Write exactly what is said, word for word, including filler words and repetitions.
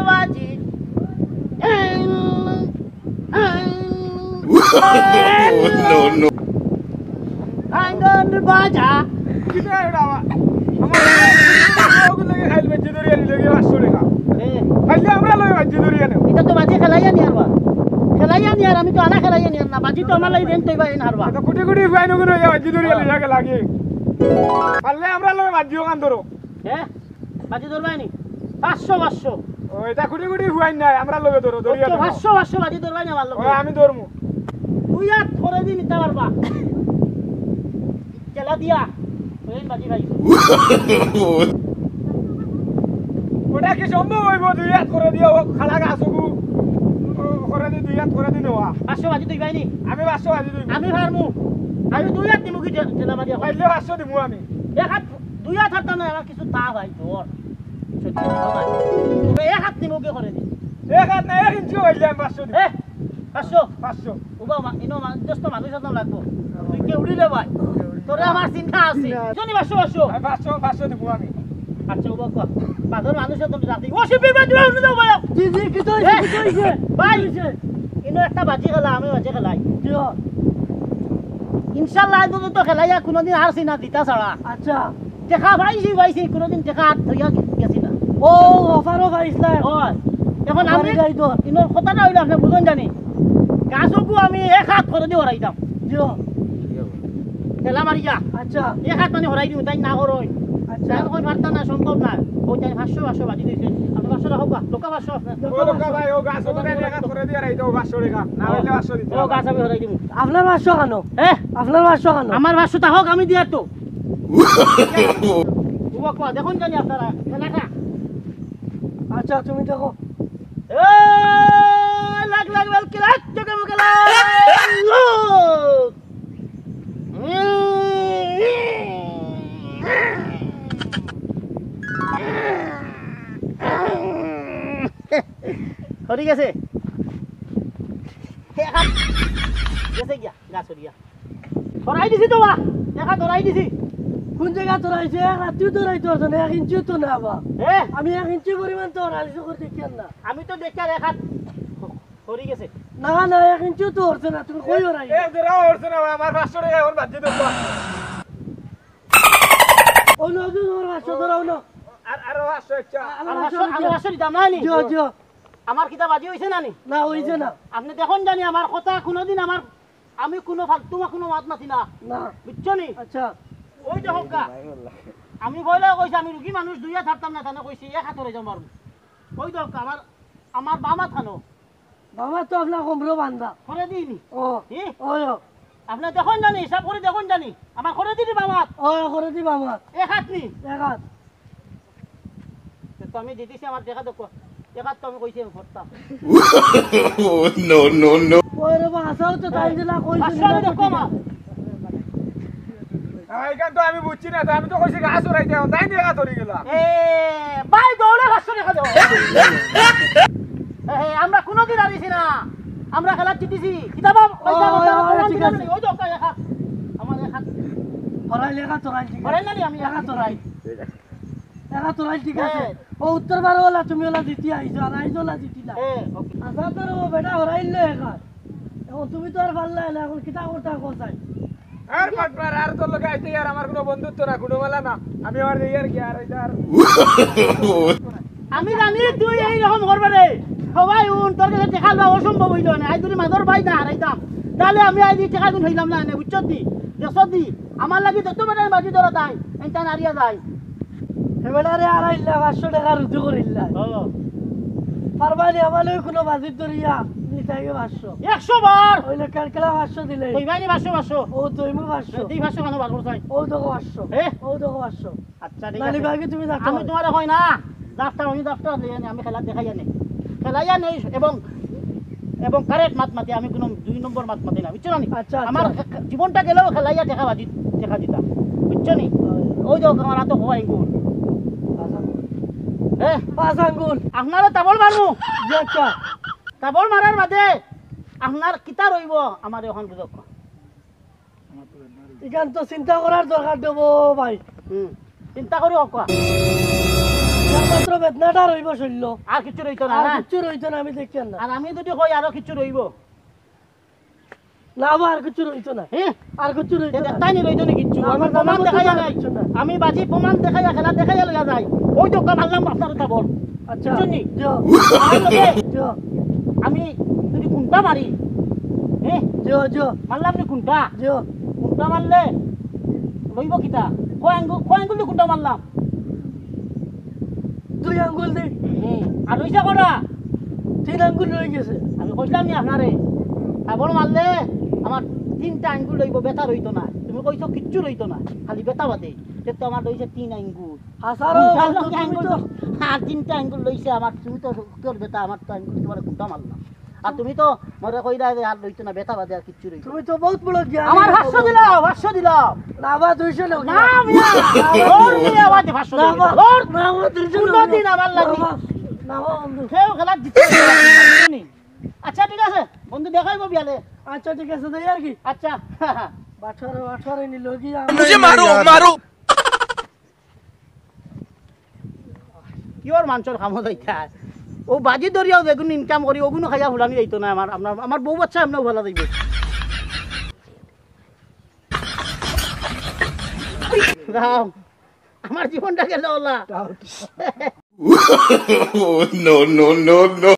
বাজি। No, no. আঙ্গন বাজা। কিতা এটা আবার? আমার ওগুলো লগে খাইল বাজি ধরি আনি লগে পাঁচশো টাকা। এ। খাইলে আমরা লগে বাজি ধরি আনে। এটা তো বাজি খেলাইয়া নিয়ার বা। খেলাইয়া নিয়ার, আমি তো আনা খেলাইয়া নিয়ার না। বাজি তো আমার লাগি দেন তো এবার এন হারবা। এটা কোটি কোটি ফাইন ওগুলো ইয়া বাজি ধরি আনে লাগে। পারলে আমরা লগে বাজি ওখান ধরো। হ্যাঁ? বাজি ধরবাই নি? পাঁচশো, পাঁচশো। ও, এটা কুটি কুটি হুয়াই নাই, আমরা লগে ধরো, ধরিয়া আচ্ছা, ধরো। পাঁচশো, পাঁচশো বাজি ধরবাই নি আমার লগে? ও, আমি ধরমু। দুই হাত করে দি নিতা পারবা। খেলা দিয়া, ওই বাজি ভাই। ওটা কি সম্ভব হইব? দুই হাত করে দিয়া, ও খাড়া গাছ হবু। ও, করে দি, দুই হাত করে দি নেওয়া। পাঁচশো বাজি ধরবাই নি? আমি পাঁচশো বাজি ধরবো। আমি পারমু। আমি দুই হাত দিমু কি ঠে-, ঠেলা মারিয়া? পাইলে পাঁচশো দিমু আমি। এক হাত দুই হাত হারতাম না, আমার কিছু তা ভাই, জ্বর। সত্যি কথা ভাই। তবে এক হাত নিমু কি করে দি? এক হাত না, এক ইঞ্চি হইলে আমি পাঁচশো দিমু। এ, পাঁচশো? পাঁচশো। উবা মা-, ইনো মা-, দশটা মানুষ এখন লাগবো। তুই কে উড়িলে ভাই? তোরে আমার চিন্তা আছে। না। জনি পাঁচশো, পাঁচশো। আমি পাঁচশো, পাঁচশো দিমু আমি। আচ্ছা, উবা কর। বাজার মানুষ এখন রাখি। ও শিল্পী ভাই, তুমি উঠে যাও ভাই। জি, জি, কি তো হইছে, এ, কি তো হইছে? ভাই, কি হইছে? ইনো একটা বাজি খেলা, আমি বাজি খেলাই। জি। ইনশাল্লাহ, আজ পর্যন্ত খেলাইয়া কোনোদিন হারছি না, জিতা ছাড়া। আচ্ছা। টেকা পাইছি, পাইছি, কোনোদিন টেকা হাত ধরিয়া গেছি না। ও, অফারও পাইছ না? অয়। এখন আমি অফারে যাই তো। ইনোর কথাটা হইলো, আপনি বুঝুন জানি। গাছকু আমি এক হাত করে দি হরাইতাম। জিও। ঠেলা মারিয়া। আচ্ছা। এক হাত মানে হরাই দিমু, তাই না করই। আচ্ছা। তাই কই পারতাম না, সম্ভব না। ওই তাই পাঁচশো, পাঁচশো বাজি দিছে। আপনি পাঁচশো রাখো গা, লোকা পাঁচশো আপনার। ও লোকা ভাই, ও গাছ ওখানে এক হাত করে দিয়া রাইতো, পাঁচশো টাকা। না হইলে পাঁচশো দিতে ও হবে। গাছ আমি হরাই দিমু। আপনার পাঁচশো কেন? হ্যাঁ? আপনার পাঁচশো কেন? আমার পাঁচশো তা হোক, আমি দিয়ার তো। উবা কোয়া, দেখুন জানি আপনারা, খেলাটা। আচ্ছা, তুমি দেখো। এ, লাগ, লাগ, বেল, কি লাগ, চোখে মুখে লাগ। হরি গেছে। গেছে গিয়া, গাছ হরিয়া। ধরাই দিছি তো বা, দেখা ধরাই দিছি। কোন জায়গা ধরাইছে? এক রাতিও ধরাইতে পারছে না, এক ইঞ্চিও তো না বা। এ? আমি এক ইঞ্চি পরিমাণ তো অ্যানালিসিস করে দেখি আর না। আমি তো দেখি আর এক হাত হরি গেছে। না, না, এক ইঞ্চিও তো হরছে না, তুমি কই হরাই? এ, ধরাও হরছে না, আমার পাঁচশো টাকা এখন বাদ দিয়ে দেবো। ও, না, না, না, পাঁচশো ধরাও না। আর, আরো পাঁচশো, আচ্ছা। আমার আমার পাঁচশো, পাঁচশো আমার দিতে। পাঁচশো দিতাম না নি? জিও, জিও। আমার কিতা বাজি হইছে না নি? না, হইছে না। আপনি দেখুন জানি আমার কথা, কোনোদিন আমার আমি কোনো ফালতু বা কোনো মাত মাতি না। না। বুঝছো নি? আচ্ছা। ওই দেখো কা। আমি বলে কইছি, আমি রুগী মানুষ, দুইয়া ছাড়তাম না, তানে কইছি, এক হাত হরে যাও মারবো। ওই দেখো কা, আমার, আমার বামা থানো। বামা তো আপনার কোমরো বান্ধা। করে দিইনি। ও। কি? ওই, ও। আপনি দেখুন জানি, হিসাব করে দেখুন জানি। আমার করে দিবি বামা। ও, করে দি বামা। এক হাত নি। এক হাত। তো আমি দিতেছি আমার দেখা দেখো। এক হাত তো আমি কইছি আমি করতাম। No, no, no. ওরে বাবা, হাসাও তো তাই দিলা, কইছি পাঁচশো দিলা আমি তো দেখো আমার। হ্যাঁ, এখান তো আমি বুঝছি না, তো আমি তো কইছি গাছ উড়াইতে, তাই নিয়ে গাছ উড়ি গেলাম। এ, ভাই, দৌড়ে পাঁচশো টাকা দাও। এ, এ, আমরা কোনোদিন হারিছি না, আমরা খেলা জিতেছি। কিতাব পয়সা ও, আমার ও, ও, আমার ঠিক আছে। ওই তো, ওই এক হাত। আমার এক হাত। হরাই লেখা তো রাইল ঠিক আছে। হরাই না নি আমি? এক হাত হরাই। এরা তো রাইল ঠিক আছে। হ্যাঁ। ও উত্তর বারো ওলা তুমি ওলা জিতি আইছো, আর আইছো ওলা জিতি না। হ্যাঁ, ওকে। আচ্ছা, তোর ও বেটা হরাইল না একা। এখন তুমি তো আর পারলা না, এখন কিতা করতে কোথায়? আর পাটনার, আর তোর লগে আইতে আর আমার কোনো বন্ধুত্ব না, কোনো মেলা না। আমি আমার এই আর কি, আর এই আর। আমি জানি তুই এই রকম করবে রে। সবাই উন, তোর কাছে টেকা লওয়া অসম্ভব হইল না। আজ যদি মাদর ভাই না হারাইতাম, তাহলে আমি আজ এই টেকা গুণ হইলাম না, না, বুঝছো দি? দেখছো দি? আমার লাগি যত বেটার বাজি ধরা তাই, এটা নারিয়া যায়। এবারে আড়াইল্লা পাঁচশো টাকা রুজু করিল্লা। ও। পারবানি আমার লগে কোনো বাজিত ধরিয়া নিতাইগে পাঁচশো। একশো বার। ওই লোকের কেলা পাঁচশো দিলে। কইবানি পাঁচশো, পাঁচশো। ও দইমু পাঁচশো। দুই পাঁচশো কেন বার করছাই? ও দেখো পাঁচশো। এ? ও দেখো পাঁচশো। আচ্ছা, ঠিক নানি আছে। বাকি তুমি যাও। আমি তোমারে কই না। যাও, আমি যাও, লই আনি, আমি খেলা দেখাই আনি। খেলাই আনি এবং এবং কারেক্ট মাত মাতি, আমি কোনো দুই নম্বর মাত মাতি না, বুঝছো না নি? আচ্ছা, আচ্ছা। আমার খে-, খে-, জীবনটা গেলেও খেলাইয়া টেকা বাজি, টেকা দিতাম, বুঝছো নি? হয়। ওই দেখো, আমার হাতে হওয়া আঙ্গুল। পাঁচ আঙ্গুল। হ্যাঁ? পাঁচ আঙ্গুল। আপনারে তাবল মারমু। জি, আচ্ছা। তাবল মারার বাদে আপনার কিতা রইব, আমার এখন বুঝো। ইখান তো চিন্তা করার দরকার দেবো ভাই। হুম, চিন্তা করি হক। একমাত্র বেদনাটা রইব শরীরো। আর কিচ্ছু রইতো না, আর না? কিচ্ছু রইতো না, আমি দেখতাম না। আর আমি যদি কই আরো কিচ্ছু রইব? না বা, আর কিচ্ছু রইতো না। হ্যাঁ? আর কিচ্ছু রইতো না। দেখতাই নি রইতো নি কিচ্ছু। না, আমি আমার প্রমাণ জানা মতো দেখাইয়া আর নাই। কিচ্ছু না। আমি বাজি প্রমাণ দেখাইয়া, খেলা দেখাইয়া লইয়া যাই। ওই তো মারলাম আপনার তা বল। আচ্ছা। বুঝছইন নি? জি। আমার লগে জি। আমি যদি কুন্তা মারি, হ্যাঁ? জি, জি। মারলাম নি কুন্তা? জি। কুন্তা মারলে লইব কিতা? কয় আঙ্গুল, কয় আঙ্গুল দি কুন্তা মারলাম? দুই আঙ্গুল দি। হুম। আর রইছে কটা? তিন আঙ্গুল রই গেছে। আমি কইছিলাম নি আপনারে, শাবল মারলে আমার তিনটা আঙ্গুল লইব, বেটা রইতো না। তুমি কইছো কিচ্ছু রইতো না, খালি বেটা বাদে। তে তো আমার রইছে তিন আঙ্গুল। হাসারো, কুন্তা বন্ধু, লগে তুমি আঙ্গুল তো তো, আর তিনটা আঙ্গুল লইছে আমার, তুমি তো তোর বেটা, আমার তো আঙ্গুল তোমার কুন্তা মারলাম। আর তুমি তো মরে কইরা যে আর লইতো না, বেটা বাদে আর কিচ্ছু রইতো না। তুমি তো বহুত বড় জ্ঞানী আমার না, পাঁচশো বাবা। দিলাও, পাঁচশো দিলাও। না, বা দুইশো নেও। না, মিয়া। ওর মিয়া, আবার যে পাঁচশো না, দিলাও। বা। ওর না, বা দুইশো নেও। কোনোদিন আমার লাগি। না, বা, না, বা বন্ধু। কেউ খেলা জিততে পারে না। আচ্ছা, ঠিক আছে। বন্ধু, দেখা অইব বিয়ালে। আচ্ছা, ঠিক আছে, যাই আর কি। আচ্ছা। বাটুয়ারে, বাটুয়ারে নিল কি আমার मुझे मारो, मारो। কিওর মানষর কামো যাইতা? ও বাজি ধরিয়াও যেগুন ইনকাম করি, ওগুনও খাইয়া ফুলানি যাইতো না। আমার, আমার, আমার বউ বাচ্চা এমনেও ভালা যাইব। রাম, আমার জীবনটা গেল OLA. Oh, no, no, no, no.